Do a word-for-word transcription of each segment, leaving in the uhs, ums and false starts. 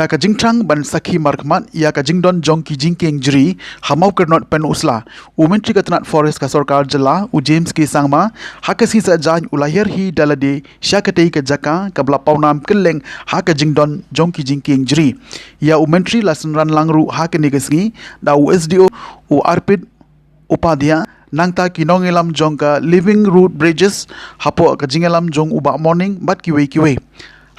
Da ka jingthrang ban sakhi markhmat ïa ka jingdon jong ki jingkieng jri ha Mawkyrnot Peninsula, u Myntri ka tnat Forest ka Sorkar Jylla, u James K Sangma, ha ka sngi Saitjaiñ u la hiar hi da lade sha katei ka jaka kaba la pawnam kylleng ha ka jingdon jong ki jingkieng jri. Ïa u Myntri la synran lang ruh ha kane ka sngi da u S D O, u Arpit Upadhyay, nangta ki nongïalam jong ka Living Root Bridges hapoh ka jingïalam jong u Bah Morning bad kiwei kiwei.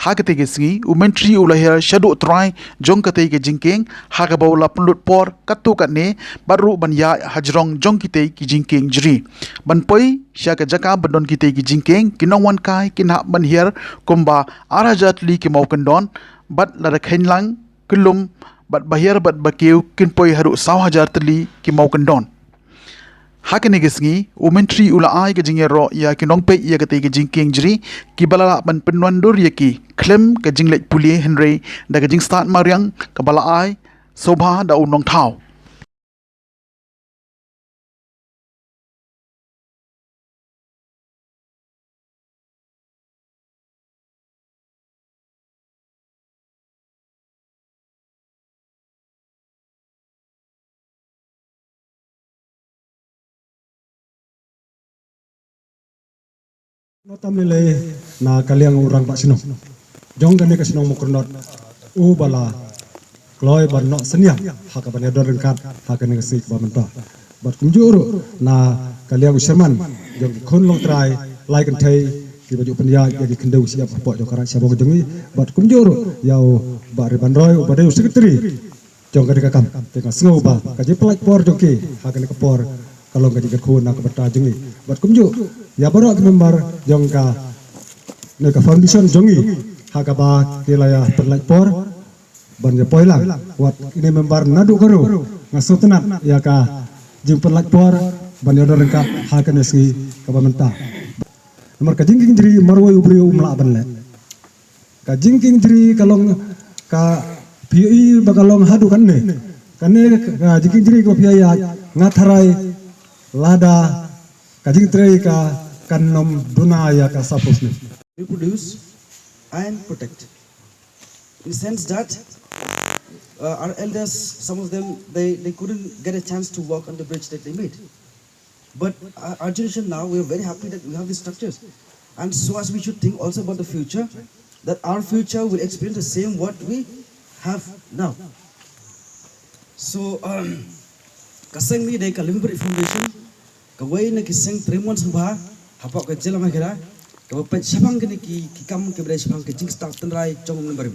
Ha katei ka sngi, u Myntri u la hiar shaduh trai jong katei ka jingkieng, ha kaba u la pynlut por katto katne bad ruh ban ïaid hajrong jong kitei ki jingkieng jri. Ban poi sha ka jaka ba don kitei ki jingkieng, ki nongwan kai kin hap ban hiar kumba ar hajar tylli ki mawkyndon, bad lada kheiñ lang kyllum bad ba hiar bad ba kiew kin poi haduh saw hajar tylli ki mawkyndon. Ha kane ka sngi, u Myntri u la ai ka jingïaroh ïa ki nongpeit ïa katei ka jingkieng jri kiba la lah ban pynwandur ïa ki khlem ka jingleit pule, hynrei da ka jingstad mariang kaba la ai sngewbha da u nongthaw. Nangta mynlei na ka liang u Rangbah Shnong jong kane ka shnong Mawkyrnot, u ba la kloi ban noh synñiang ha kaba ïadon ryngkat ha kane ka sngi kaba mynta. Bad kumjuh ruh na ka liang u Chairman jong ki khun longtrai lai kynthei kiba ju pynïaid ïa ki khyndew shyiap hapoh jong ka Raid Shabong jong ngi. Bad kumjuh ruh ïa u Bah Ribanroy uba dei u Secretary jong kane ka kam. Te nga sngew ba ka jingpynlait por jong ki ha kane ka por ka long ka jingkyrkhu na ka bynta jong ngi. Bad kumjuh ïa baroh ki member jong kane ka foundation jong ngi ha kaba ki la ïa pynlait por ban ïa poi lang. Wat kine member naduh ka riew, nga sngewtynnat ïa ka jingpynlait por ban ïadon ryngkat ha kane sngi kaba mynta. Namar ka jingkieng jri marwei u briew um lah ban leh. Ka jingkieng jri ka long ka phi ïohi ba ka long haduh katne. Kane ka jingkieng jri kaba phi ïa ïaid, nga tharai lada ka jingtrei ka kan ym duna ïa ka sapos ne. Reproduce and protect. In the sense that uh, our elders, some of them, they, they couldn't get a chance to walk on the bridge that they made. But our, our generation now, we are very happy that we have these structures. And so as we should think also about the future, that our future will experience the same what we have now. So, um, ka seng ngi dei ka Living Bridge Foundation, kawei na ki seng treimon sngewbha hapoh ka jylla Meghalaya, kaba peit shaphang kine ki, ki kam kiba dei shaphang ka jingstad tynrai jong u nongbarim.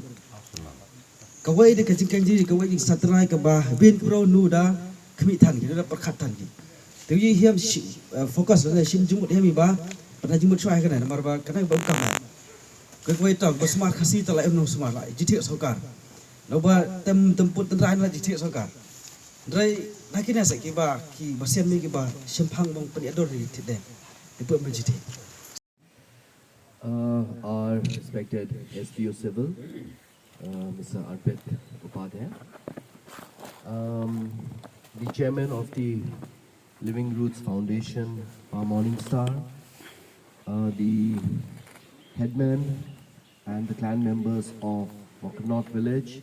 Kawei dei ka jingkieng jri, kawei jingstad tynrai kaba hynrei ki briew nu da khmih than ki, nu da pyrkhat than ki. Te u ïa hiam shi, eh, focus ne shim jingmut hiam i ba, pynda jingmut shuwa ha kane, namar ba kane ba um kam. Kawei kawei tang ba sumar Khasi te la em nong sumar la jingthiah sorkar. Naba tem, tem put tynrai la jingthiah sorkar. Hynrei na kine sa kiba, kiba sian mi kiba shemphang bang pynïador ri thit deng. Te put ban jingthiah. Uh, our respected S D O Civil, uh, Mister Arpit Upadhyay, um, the chairman of the Living Roots Foundation, Bah Morningstar, uh, the headman and the clan members of Mawkyrnot Village,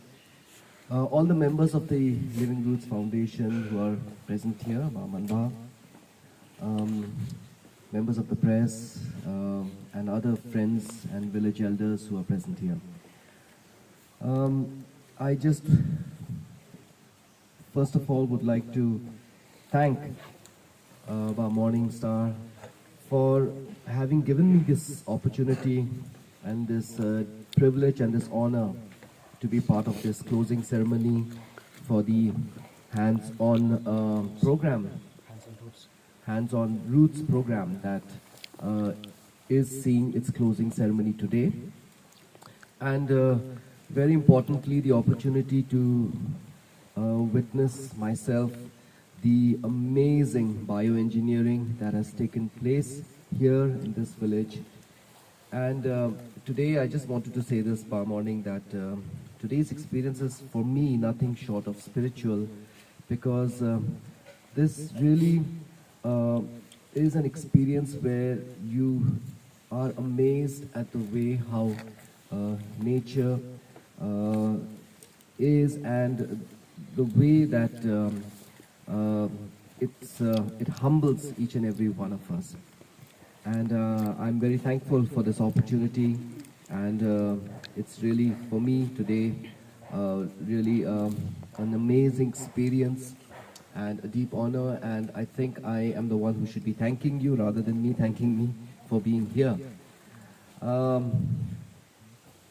uh, all the members of the Living Roots Foundation who are present here, Bah Manbha, um, members of the press, um, and other friends and village elders who are present here. Um, I just, first of all, would like to thank uh, Bah Morningstar for having given me this opportunity and this uh, privilege and this honor to be part of this closing ceremony for the hands-on uh, program, hands-on roots program that uh, is seeing its closing ceremony today. And uh, very importantly, the opportunity to uh, witness myself the amazing bioengineering that has taken place here in this village. And uh, today, I just wanted to say this, Bah Morning, that uh, today's experience is for me nothing short of spiritual, because uh, this really uh, is an experience where you are amazed at the way how uh, nature uh, is and the way that um, uh, it's, uh, it humbles each and every one of us. And uh, I'm very thankful for this opportunity. And uh, it's really, for me today, uh, really um, an amazing experience and a deep honor. And I think I am the one who should be thanking you rather than me thanking me for being here. Um,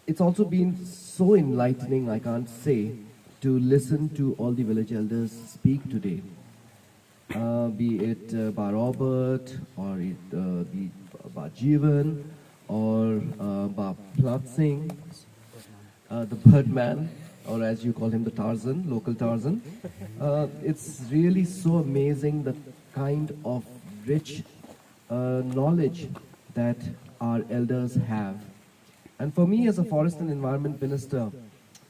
it's also been so enlightening, I can't say, to listen to all the village elders speak today. Uh, be it uh, Bah Robert, or it uh, be Bah Jeevan, or uh, Bah Plat Singh, uh, the Birdman, or as you call him, the Tarzan, local Tarzan. Uh, it's really so amazing the kind of rich uh, knowledge that our elders have. And for me, as a forest and environment minister,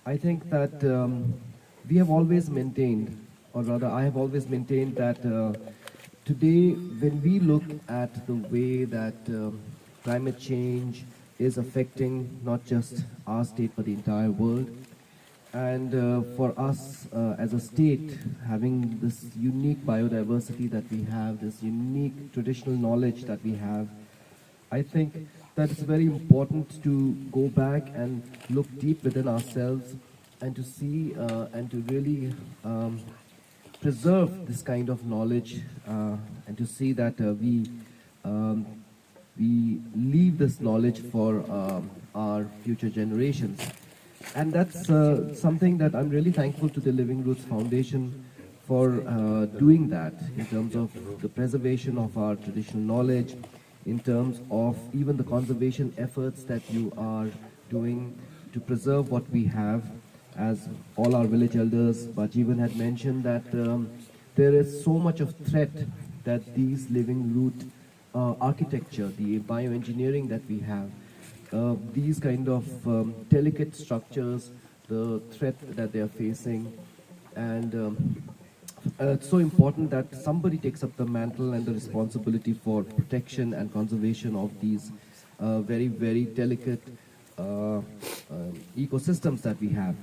I think that um, we have always maintained, or rather, I have always maintained that uh, today, when we look at the way that uh, climate change is affecting not just our state but the entire world, and uh, for us uh, as a state, having this unique biodiversity that we have, this unique traditional knowledge that we have, I think that it's very important to go back and look deep within ourselves and to see uh, and to really um, preserve this kind of knowledge uh, and to see that uh, we um, we leave this knowledge for um, our future generations. And that's uh, something that I'm really thankful to the Living Roots Foundation for uh, doing that in terms of the preservation of our traditional knowledge, in terms of even the conservation efforts that you are doing to preserve what we have. As all our village elders, Bah Jeevan had mentioned that um, there is so much of threat that these living root uh, architecture, the bioengineering that we have, uh, these kind of um, delicate structures, the threat that they are facing, and um, uh, it's so important that somebody takes up the mantle and the responsibility for protection and conservation of these uh, very, very delicate uh, um, ecosystems that we have.